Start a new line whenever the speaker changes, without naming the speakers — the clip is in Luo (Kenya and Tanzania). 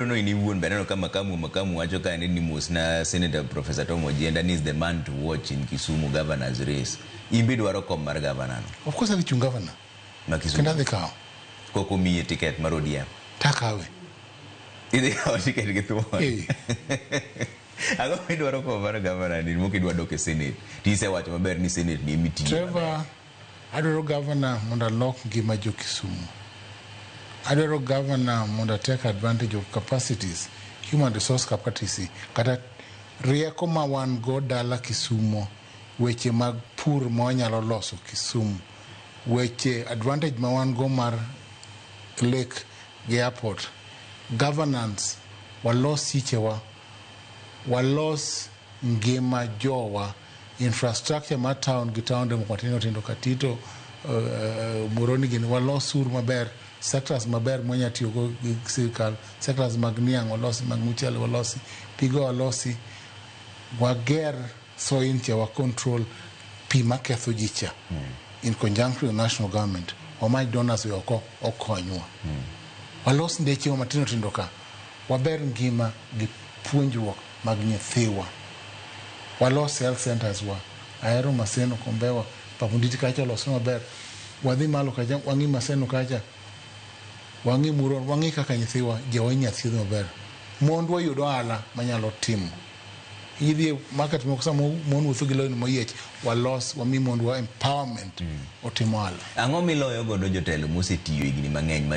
No, in iwuon be aneno ka Makamu wacho ka ni mos na Senator Professor Tom Ojienda ni is the man to watch in Kisumu governor's race. In be idwaro kom mar governor no?
Of course adhi chung governor.
Ma Kisumu.
Kendo adhi kawo.
Kok omiye ticket mar ODM.
Takawe.
Idhi kawo ticket gi thuon.
Eh.
Ang'o midwaro kom mar governor ni mok idwa dok e Senate? To isewacho maber ni Senate ni emitiye.
Trevor, adwaro governor mondo alok ngima jo Kisumu. Adwaro governor mondo take advantage of capacities, human resource capacity, kata rieko ma wan go dala Kisumo, weche mag pur ma wanyalo loso Kisumu, weche advantage ma wan go mar lake gi airport, governance, walos sichewa, walos ngima jowa, infrastructure mar town gi taonde moko matindo tindo Katito, Muhoroni gini, walos uru maber, sectors maber mwanya tiyogo gi sirikal, sectors mag niang' walosi, mag mchele walosi, pigo walosi, wager soin cha, wa control pi maketho ji cha in conjunction with the national government, wamany donors e oko okonywa, walos ndechewa matindo tindo ka, waber ngima gi puonjruok mag nyithiwa, walos health centers wa. Ahero Maseno Kombewa, Papunditi kacha olosre maber, wadhi malo kacha wang'i Maseno kacha, wang'i Muron, wang'i kaka nyithiwa jowa inya thiedh maber, mondwa yudo ohala manyalo timo. Idhi e market moko sama mon wuotho gi lewni moyiech, walos wami mondwa empowerment otim ohala.
Ang'o miloyo godo jotelo mosetiyo higni mang'eny?